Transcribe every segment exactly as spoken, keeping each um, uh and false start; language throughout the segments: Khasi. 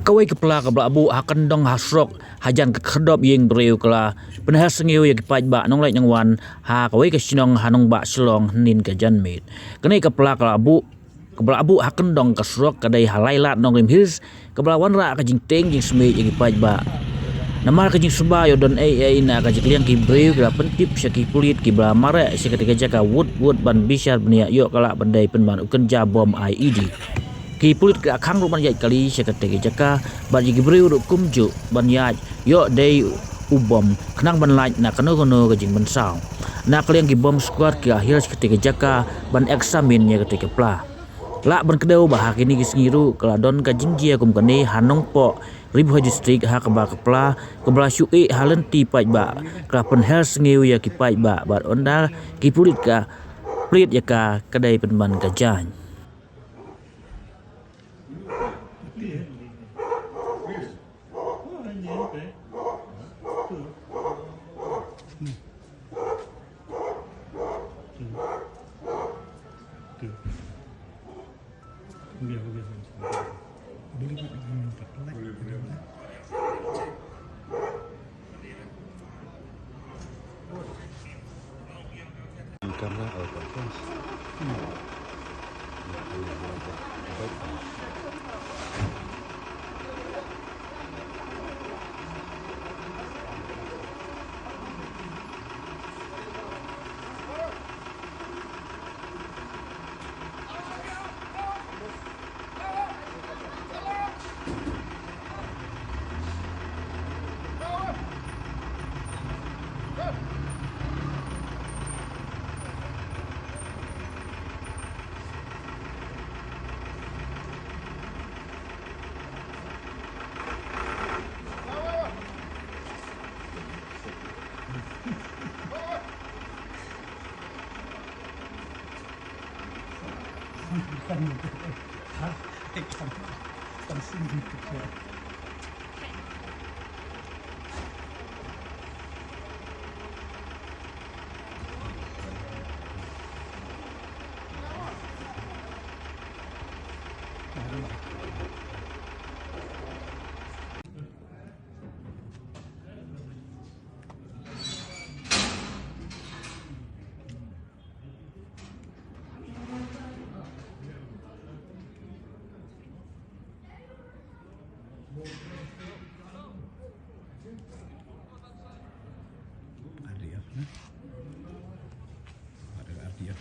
Kawei ka pla kaba la buh ha kyndong ha surok hajan ka khyrdop ïing briew ka la pynheh sngew ïa ki paidbah nongleit nongwan ha kawei ka shnong ha nongbah Shillong hynnin ka janmiet. Kane ka pla ka la buh kaba la buh ha kyndong ka surok ka dei ha Lailad Nongrim Hills kaba la wanrah ka jingtieng jingsmit ïa ki paidbah. Namar ka jingsuba ïoh don ei ei na ka jingkliang ki briew ki la pyntip sha ki pulit kiba la mareh sha katei ka jaka wut wut ban bishar bniah ïoh ka lah ban dei pynban u kynja bom I E D. Ki pulit ki la khang ruh ban ïaid kali sha katei ka jaka bad ïa ki briew ruh kumjuh ban ïaid ïoh dei u bom khnang ban lait na kano kano ka jingmynsaw. Na ka liang ki bomb squad ki la hiar sha katei ka jaka ban examine ïa katei ka pla. Lah ban kdew ba ha kine ki sngi ruh ka la don ka jingjia kum kane ha Nongpoh, Ri Bhoi District ha kaba ka pla kaba la shu ïeh ha lynti paidbah ka la pynheh sngew ïa ki paidbah bad ynda ki pulit ka plied ïa ka ka dei pynban ka jaiñ. R D F, ne? Ada R D F.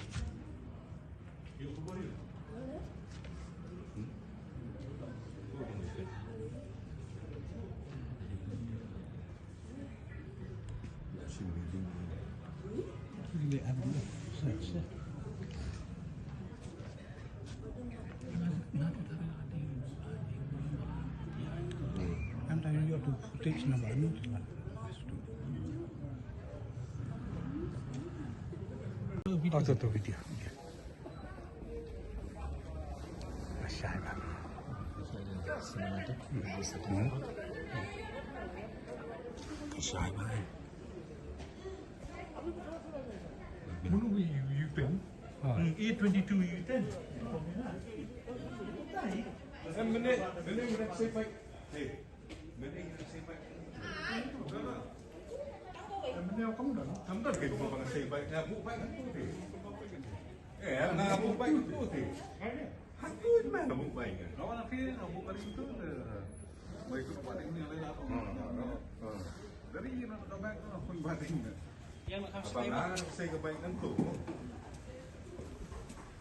Oh, tu, tu, video. Masya Allah. Hmm. Masya Allah. Munu U ten? Hmm, A twenty-two U ten. Hey,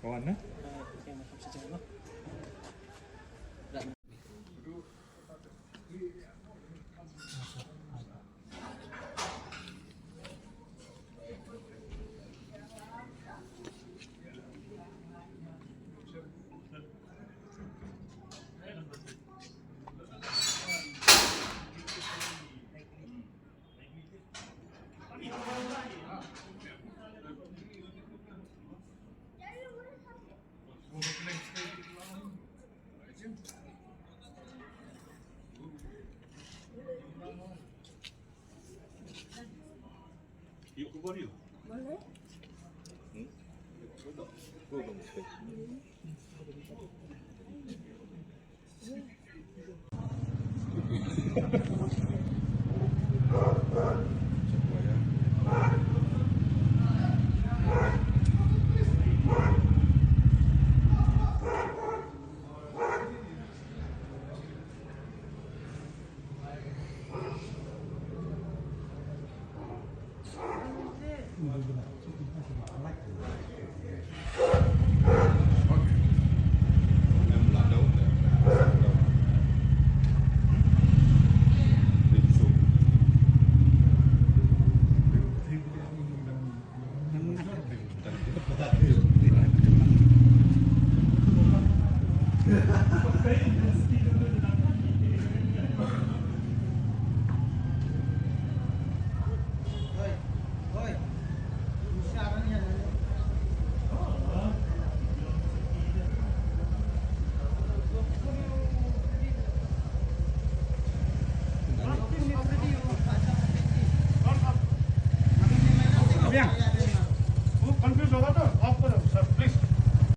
Kawan, eh? Yang.